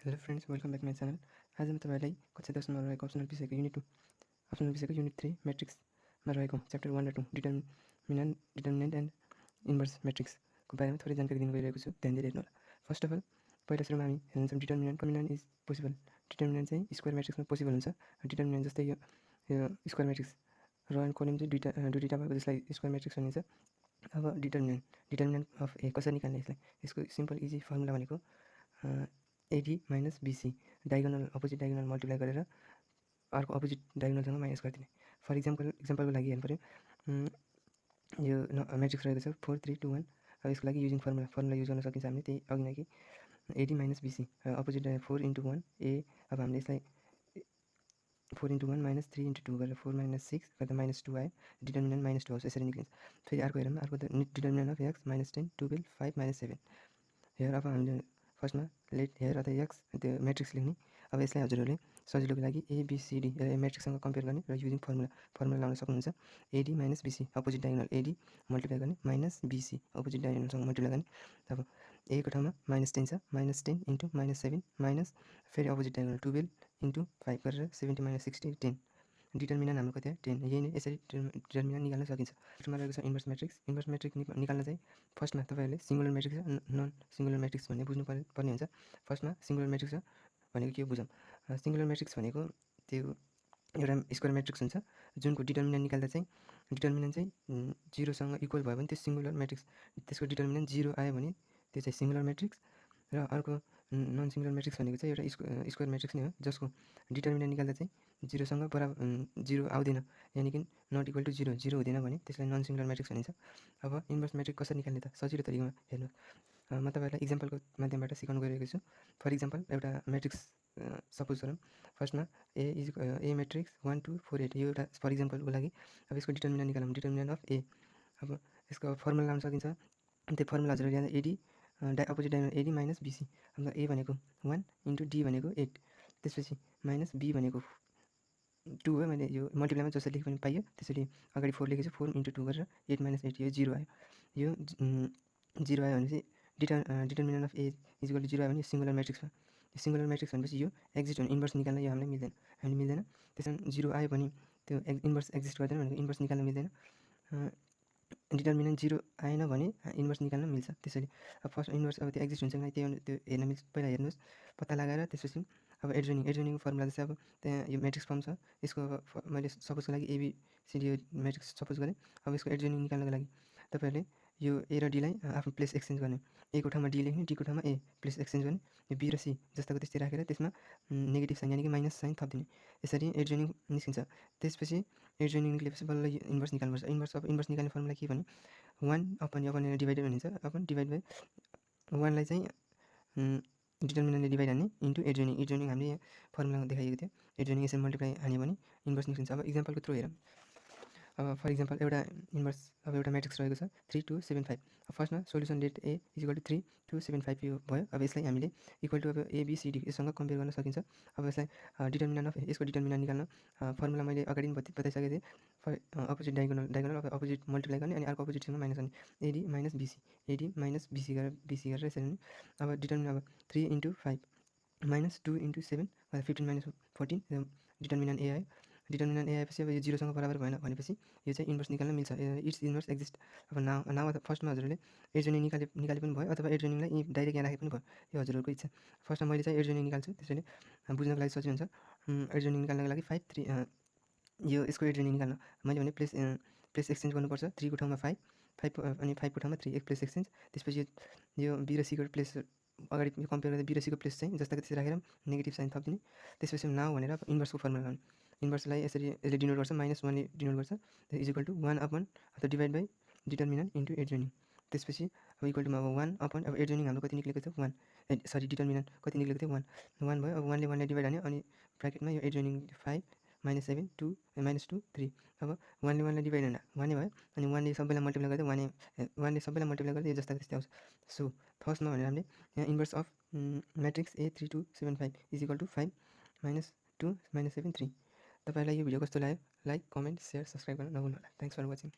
Hello friends, welcome back my channel. आज म तपाईँलाई कक्षा 10 मा रहेको अप्सनल विषयको युनिट 3 मैट्रिक्समा रहेको च्याप्टर 1 र 2 डिटर्मिनेन्ट एन्ड इन्भर्स मैट्रिक्सको बारेमा थोरै जानकारी दिन गइरहेको छु। ध्यान दिएर हेर्नुहोला। फर्स्ट अफ अल पहिला सुरुमा हामी हेर्छौँ डिटर्मिनेन्ट इज पोसिबल। डिटर्मिनेन्ट चाहिँ स्क्वायर मैट्रिक्समा पोसिबल हुन्छ। डिटर्मिनेन्ट जस्तै यो स्क्वायर मैट्रिक्स र एन्ड कोलम चाहिँ दुईटा भएको जसलाई स्क्वायर मैट्रिक्स भनिन्छ। अब डिटर्मिनेन्ट अफ ए कसरी निकाल्ने, यसको सिम्पल इजी फर्मुला भनेको AD minus BC, diagonal opposite diagonal multiply गरेर अर्को अपोजिट डायगोनलसँग माइनस गरिदिने। फर इक्जाम्पलको लागि हेर्नु पऱ्यो, यो मैट्रिक्स रहेको छ 4 3 2 1। अब यसको लागि युजिङ फर्मुला युज गर्न सकिन्छ हामीले, त्यही अघि नै कि AD minus BC opposite 4 into 1 A. अब हामीले यसलाई 4 into 1 minus 3 into 2 गरेर 4 minus 6 गर्दा -2 आयो। डिटर्मिनेन्ट -2 आउँछ, यसरी निक्लिन्छ। फेरि अर्को हेरौँ, अर्को डिटर्मिनेन्ट अफ एक्स -10 12 5 -7 हेर। अब हामीले फर्स्टमा लेट हेयर अथवा एक्स त्यो मैट्रिक्स लेख्ने। अब यसलाई हजुरहरूले सजिलोको लागि एबीसीडी मैट्रिक्ससँग कम्पेयर गर्ने र युजिङ फर्मुला लाउन सक्नुहुन्छ। AD minus BC opposite diagonal AD multiply गर्ने माइनस बीसी अपोजिट डायगोनलसँग मल्टिप्लाई गर्ने। अब ए को ठाउँमा -10 छ, -10 into -7 माइनस फेरि अपोजिट डायगोनल 12 into 5 गरेर 70 - 60 10। डिटर्मिनेन्ट हाम्रो कति आयो 10। यही नै यसरी डिटर्मिनेन्ट निकाल्न सकिन्छ। फर्स्टमा रहेको छ इन्भर्स मैट्रिक्स निकाल्न चाहिँ फर्स्टमा तपाईँहरूले सिङ्गुलर मैट्रिक्स र नन सिङ्गुलर मैट्रिक्स भन्ने बुझ्नु पर्ने हुन्छ। फर्स्टमा सिङ्गुलर मैट्रिक्स भनेको के बुझौँ। सिङ्गुलर मैट्रिक्स भनेको त्यो एउटा स्क्वायर मैट्रिक्स हुन्छ जुनको डिटर्मिनेन्ट निकाल्दा चाहिँ डिटर्मिनेन्ट चाहिँ 0सँग इक्वल भयो भने त्यो सिङ्गुलर मैट्रिक्स, त्यसको डिटर्मिनेन्ट 0 आयो भने त्यो चाहिँ सिङ्गुलर मैट्रिक्स। र अर्को नन सिङ्गुलर मैट्रिक्स भनेको चाहिँ एउटा स्क्वायर मैट्रिक्स नै हो जसको डिटर्मिनेन्ट निकाल्दा चाहिँ 0सँग बराबर 0 आउँदैन, यानि कि नट इक्वल टु 0 हुँदैन भने त्यसलाई नन सिङ्गुलर मैट्रिक्स भनिन्छ। अब इन्भर्स मैट्रिक्स कसरी निकाल्ने त, सजिलो तरिकामा हेर्नुहोस्। म तपाईँहरूलाई इक्जाम्पलको माध्यमबाट सिकाउन गइरहेको छु। फर इक्जाम्पल एउटा मैट्रिक्स सपोज गरौँ। फर्स्टमा ए मैट्रिक्स 1 2 4 8 यो एउटा फर इक्जाम्पलको लागि। अब यसको डिटर्मिनेन्ट निकालौँ, डिटर्मिनेन्ट अफ ए। अब यसको फर्मुला लाउन सकिन्छ। त्यो फर्मुला हजुरले ल्याउँदा AD opposite diagonal AD minus BC. अब ए भनेको 1 into डी भनेको 8, त्यसपछि माइनस बी भनेको 2 हो। मैले यो मल्टिप्लाईमा जसरी लेखे पनि पाइयो, त्यसरी अगाडि 4 लेखेको छु। 4 into 2 गरेर 8 - 8 यो 0 आयो। यो 0 आयो भनेपछि determinant of A is equal to 0 आयो भने सिङ्गुलर मैट्रिक्स भयो। सिङ्गुलर मैट्रिक्स भनेपछि यो एक्जिस्ट हुने, इन्भर्स निकाल्न यो हामीलाई मिल्दैन। त्यसमा 0 आयो भने त्यो इन्भर्स एक्जिस्ट गर्दैन, भनेको इन्भर्स निकाल्न मिल्दैन। डिटर्मिनेन्ट 0 आएन भने इन्भर्स निकाल्न मिल्छ। त्यसरी अब फर्स्ट इन्भर्स अब त्यो एक्जिस्ट हुन्छ कि त्यो हेर्न मिल्छ। पहिला हेर्नुहोस्, पत्ता लगाएर त्यसपछि अब एड्जोइनिङको फर्मुला जस्तै अब त्यहाँ यो मैट्रिक्स फर्म छ, यसको मैले सपोजको लागि एबीसीडी यो मैट्रिक्स सपोज गरेँ। अब यसको एड्जोइनिङ निकाल्नको लागि तपाईँहरूले यो ए र डीलाई आफ्नो प्लेस एक्सचेन्ज गर्ने। ए को ठाउँमा डी लेख्ने, डी को ठाउँमा ए प्लेस एक्सचेन्ज गर्ने। यो बी र सी जस्ताको त्यस्तै राखेर त्यसमा नेगेटिभ साइन यानि कि माइनस साइन थपिदिने। यसरी एड्जोइनिङ निस्किन्छ। त्यसपछि एड्जोइनिङ निक्लेपछि बल्ल इन्भर्स निकाल्नुपर्छ। इन्भर्स निकाल्ने फर्मुला के भने 1 अपन डिभाइडेड भनिन्छ। अपन डिभाइड बाई 1लाई चाहिँ डिटर्मिनेन्टले डिभाइड हान्ने इन्टु एड्जोइनिङ हामीले यहाँ फर्मुलामा देखाइएको थियो। एड्जोइनिङ यसरी मल्टिप्लाई हान्यो भने इन्भर्स निस्किन्छ। अब इक्जाम्पलको थ्रु हेरौँ। अब फर इक्जाम्पल एउटा इन्भर्स अब एउटा मैट्रिक्स रहेको छ 3 2 7 5। अब फर्स्टमा solution let A is equal to 3 2 7 5 यो भयो। अब यसलाई हामीले इक्वल टु अब एबीसीडी यससँग कम्पेयर गर्न सकिन्छ। अब यसलाई डिटर्मिनेन्ट अफ यसको डिटर्मिनेन्ट निकाल्न फर्मुला मैले अगाडि पनि बताइसकेको थिएँ। अपोजिट डायगोनल अब अपोजिट मल्टिप्लाई गर्ने अनि अर्को अपोजिटसँग माइनस गर्ने। एडी माइनस बीसी गरेर यसरी नै। अब डिटर्मिनेन्ट अब 3 into 5 -2 into 7 15 - 14 डिटर्मिनेन्ट ए आयो। डिटर्मिनेन्ट ए आएपछि अब यो 0सँग बराबर भएन भनेपछि यो चाहिँ इन्भर्स निकाल्न मिल्छ। It's inverse exist. अब नाउ फर्स्टमा हजुरले एड्जोइनिङ निकाले पनि भयो, अथवा एड्जोइनिङलाई डाइरेक्ट यहाँ राखे पनि भयो, यो हजुरहरूको इच्छा। फर्स्टमा मैले चाहिँ एड्जोइनिङ निकाल्छु, त्यसैले बुझ्नको लागि सजिलो हुन्छ। एड्जोइनिङ निकाल्नको लागि 5 3 यो यसको एड्जोइनिङ निकाल्न मैले भने प्लेस एक्सचेन्ज गर्नुपर्छ। 3 को ठाउँमा 5 अनि 5 को ठाउँमा 3 एक प्लेस एक्सचेन्ज। त्यसपछि यो बी र सीको प्लेस अगाडि कम्पेयर गर्दा बी र सीको प्लेस चाहिँ जस्ताको त्यस्तै राखेर नेगेटिभ साइन थपिदिने। त्यसपछि नाउ भनेर इन्भर्सको फर्मुला लाउने। इन्भर्सलाई यसले डिनोट गर्छ, -1ले डिनोट गर्छ। इज इक्वल टु 1 अपन अथवा डिभाइड बाई डिटर्मिनेन्ट इन्टु एड्जोइनिङ। त्यसपछि अब इक्वल टुमा अब 1 अपन अब एड्जोइनिङ हाम्रो कति निक्लेको थियो 1, डिटर्मिनेन्ट कति निक्लेको थियो 1 भयो। अब 1ले डिभाइड हान्यो अनि ब्राकेटमा यो एड्जोइनिङ 5 -7 2 -2 3। अब 1ले डिभाइड हान्दा 1 भयो अनि 1ले सबैलाई मल्टिप्लाई गर्दा 1ले सबैलाई मल्टिप्लाई गर्दा यो जस्ताको त्यस्तै आउँछ। सो फर्स्टमा भनेर हामीले यहाँ inverse of matrix A 3 2 7 5 is equal to 5 -2 -7 3। तपाईँलाई यो भिडियो कस्तो लाग्यो? लाइक कमेन्ट सेयर सब्सक्राइब गर्न नभुल्नु होला। Thanks for watching.